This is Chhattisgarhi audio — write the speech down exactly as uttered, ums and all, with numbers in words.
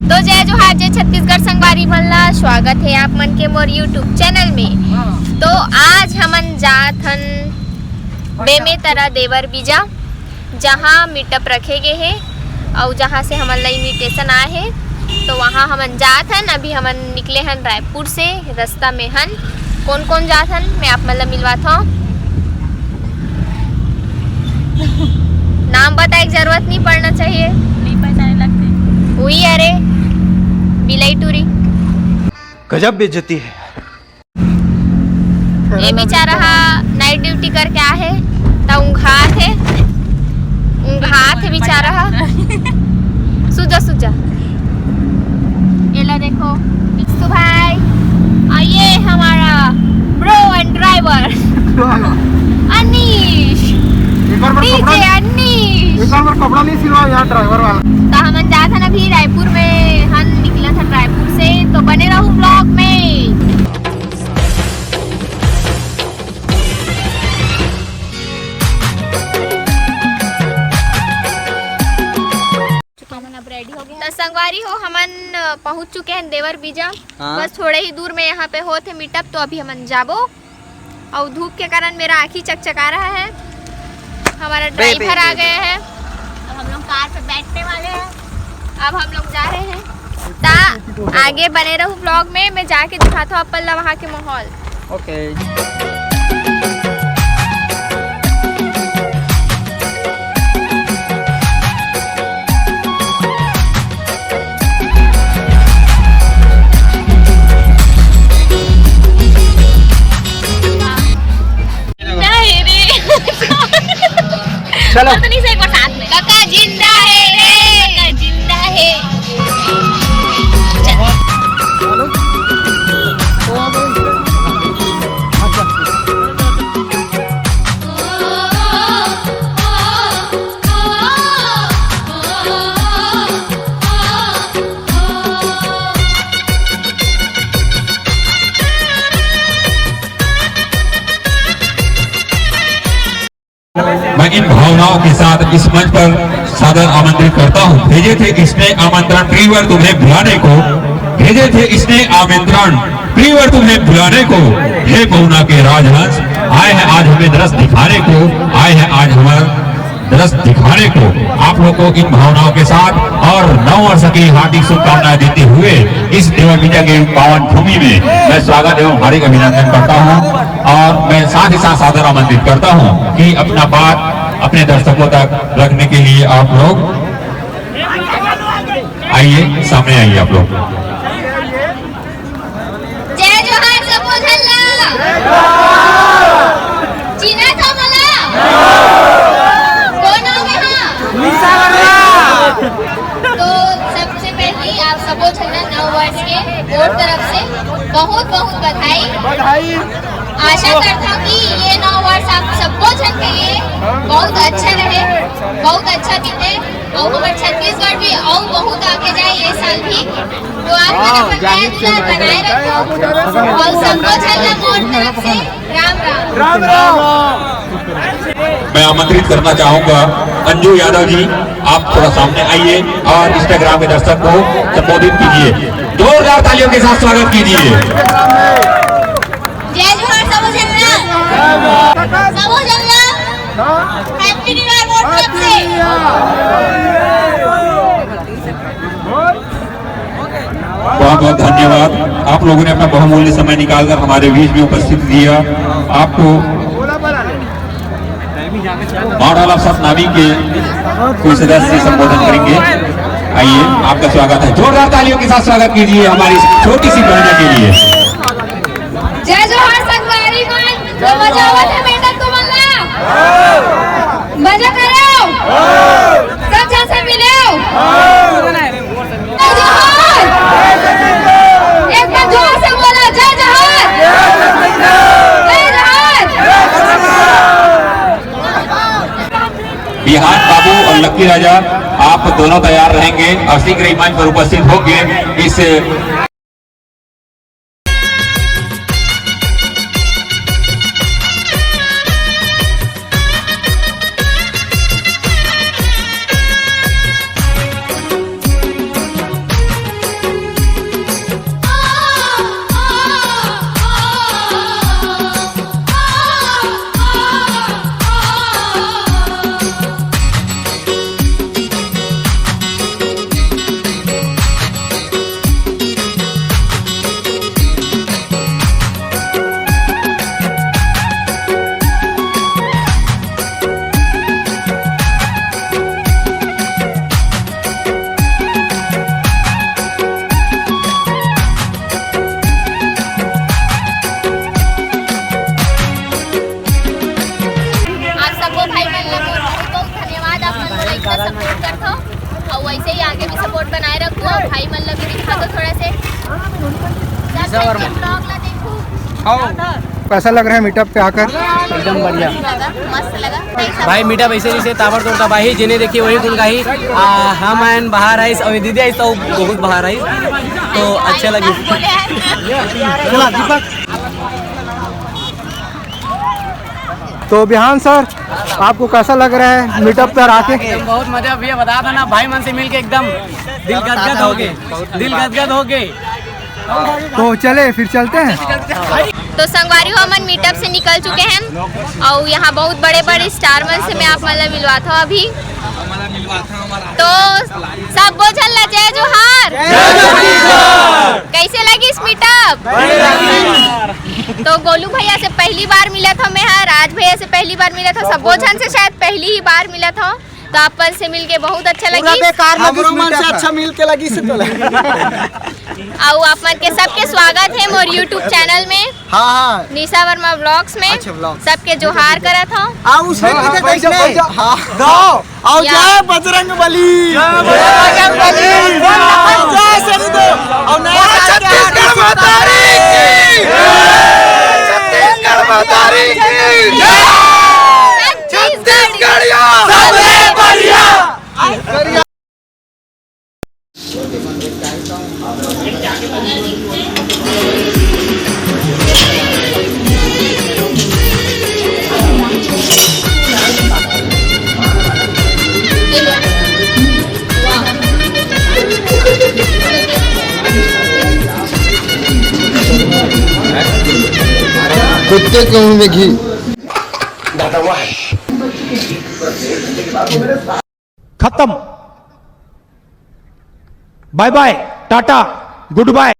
तो जय जोहार, जय छत्तीसगढ़ संगवारी मन ला, स्वागत हे आप मन के मोर YouTube चैनल में। तो आज हमन जात हन बेमेतरा देवर बीजा, जहाँ मीटअप रखे गे हे अउ जहाँ से हमन ला इनविटेशन आए हे, तो वहाँ हमन जात हन। अभी हमन निकले हन रायपुर से, रास्ता में हन। कोन कोन जात हन, मैं आप मन ला मिलवात हव। नाम बताए के जरूरत नहीं पड़ना चाहिए। नहीं पहचाने लगते। वही, अरे बिलाई टूरी। गजब बेइज्जती है। ये बेचारा हा नाइट ड्यूटी करके आ हे, त ऊँघात हे, ऊँघात हे बेचारा हा। सुजा, सुजा। ये ला देखो, बिट्टू भाई, और ये हमारा bro and driver अनीश, एक बार मेरा डीजे कपड़ा, अनीश। एक बार मेरा कपड़ा नहीं सिलवा यार, ड्राइवर वाला। तो हमन जात हन अभी रायपुर में, हन निकलत हन रायपुर से, तो बने रहू ब्लॉग में। हमन अब रेडी हो गए। तो संगवारी हो, हमन, अ, पहुंच चुके हैं देवर बीजा। हाँ। बस थोड़े ही दूर में यहाँ पे होत हे मीटअप, तो अभी हमन जाबो। और धूप के कारण मेरा आँखी चकचका रहा है। हमारा बे, बे, ड्राइवर आ बे, गए बे। हैं। अब हम लोग कार पे बैठने वाले हैं। अब हम लोग जा रहे हैं। ता आगे बने रहू ब्लॉग में, मैं जाके दिखाता हूँ आप ला वहाँ के माहौल। ओके। नहीं रे। चलो। बोल तो नहीं सही, एक बार साथ में। काका जिंदा है रे, काका जिंदा है। मैं इन भावनाओं के साथ इस मंच पर सादर आमंत्रित करता हूँ। भेजे थे स्नेह आमंत्रण प्रियवर तुम्हें बुलाने को, भेजे थे स्नेह आमंत्रण प्रियवर तुम्हें बुलाने को, हे पहुना के राजहंस, आए हैं आज हमें दरस दिखाने को, आए हैं आज हमारा दरस दिखाने को। आप लोग को इन भावनाओं के साथ और नव वर्ष की हार्दिक शुभकामनाएं देते हुए इस देवर बीजा के पावन भूमि में मैं स्वागत एवं हार्दिक अभिनंदन करता हूँ। और मैं साथ ही साथ सादर आमंत्रित करता हूँ कि अपना बात अपने दर्शकों तक रखने के लिए आप लोग आइए, सामने आइए आप लोग। जय जोहार सबो झन ला। चिन्हा था मोला? कोन नाम हे हा? तो सबसे पहले आप सबो झन ला नव वर्ष के मोर तरफ से बहुत बहुत बधाई। बधाई। आशा करता हूँ कि ये नव वर्ष आप सबो झन के लिए बहुत अच्छा रहे, बहुत अच्छा बीते, और हमारे छत्तीसगढ़ भी और बहुत आगे जाए ये साल भी। तो आप मन अपन प्यार दुलार बनाए रखो और सबको झन ला मोर तरफ से राम राम। राम राम। मैं आमंत्रित करना चाहूंगा अंजू यादव जी, आप थोड़ा सामने आइए और Instagram के दर्शक को संबोधित कीजिए। जोरदार तालियों के साथ स्वागत कीजिए। जय जोहार सबो झन ला। सबो झन ला Happy New Year मोर तरफ से। बहुत बहुत धन्यवाद, आप लोगों ने अपना बहुमूल्य समय निकालकर हमारे बीच में उपस्थित दिया। आपको मॉडल ऑफ सतनामी के कोई सदस्य संबोधन करेंगे। आइए, आपका स्वागत है, जोरदार तालियों के साथ स्वागत कीजिए हमारी इस छोटी सी बहना के लिए। जय जोहार संगवारी मन, तो मजा आवत हे बेटा तुमन ला? मजा करे हो? सब झन से मिले हो? जय जोहार। एक बार जोर से बोला, जय जोहार। जय जोहार। बिहान बाबू और लक्की राजा, आप दोनों तैयार रहेंगे और शीघ्र ही मंच पर उपस्थित होंगे। इस मतलब कि दिखा दो थोड़ा से। सब करके vlog ला देखो। आओ। कैसा लग रहा है मीटअप पे आकर? एकदम बढ़िया। लगा, मस्त लगा। भाई, मीटअप ऐसे जैसे ताबड़तोड़ तबाही, जेने देखी वही गुण गाही। आ, हम आयन बाहर आइस और दीदी आइस तो बहुत बाहर आइस, तो अच्छा लगी। बोले हैं। चला दीपक। तो बिहान सर, आपको कैसा लग रहा है मीटअप पर आके? एकदम बहुत मजा भैया, बता दो ना, भाई मन से मिलके एकदम दिल गदगद हो गए, दिल गदगद हो गए। तो चले, फिर चलते हैं। तो संगवारी हो, हमन मीटअप से निकल चुके हैं और यहाँ बहुत बड़े बड़े स्टार मन से मैं आप मन ला मिलवात हूँ अभी। तो सब्बो झन ला जय जोहार। कैसे लगिस मीटअप? तो गोलू भैया से पहली बार मिलत हूँ मैं, हाँ, राज भैया से पहली बार मिलत हूँ, सब्बो झन से शायद पहली ही बार मिलत हूँ। तो आप मन से मिलके बहुत अच्छा पूरा लगिस। बेकार लगिस हमरो मन से मीटअप। अच्छा मिल के लगिस हे तोला। अउ आप मन के सबके स्वागत है मोर YouTube चैनल में, हाँ, हाँ। निशा वर्मा व्लॉग्स में। अच्छा, व्लॉग्स। सबके जोहार करत हूँ। आ, उसमें हाँ, हाँ, कैसे बैठ जाओ, कैसे? बैठ जाओ। हाँ। गाओ। अउ या। जय बजरंग बली। जय बजरंग बली। जय शनि देव। अउ नया साल के छत्तीसगढ़ हार्दिक महतारी की। छत्तीसगढ़ महतारी की। जय। छत्तीसगढ़िया। सबले बढ़िया। कुत्ते के मुंह में घी। खत्म। बाय बाय, टाटा, गुड बाय।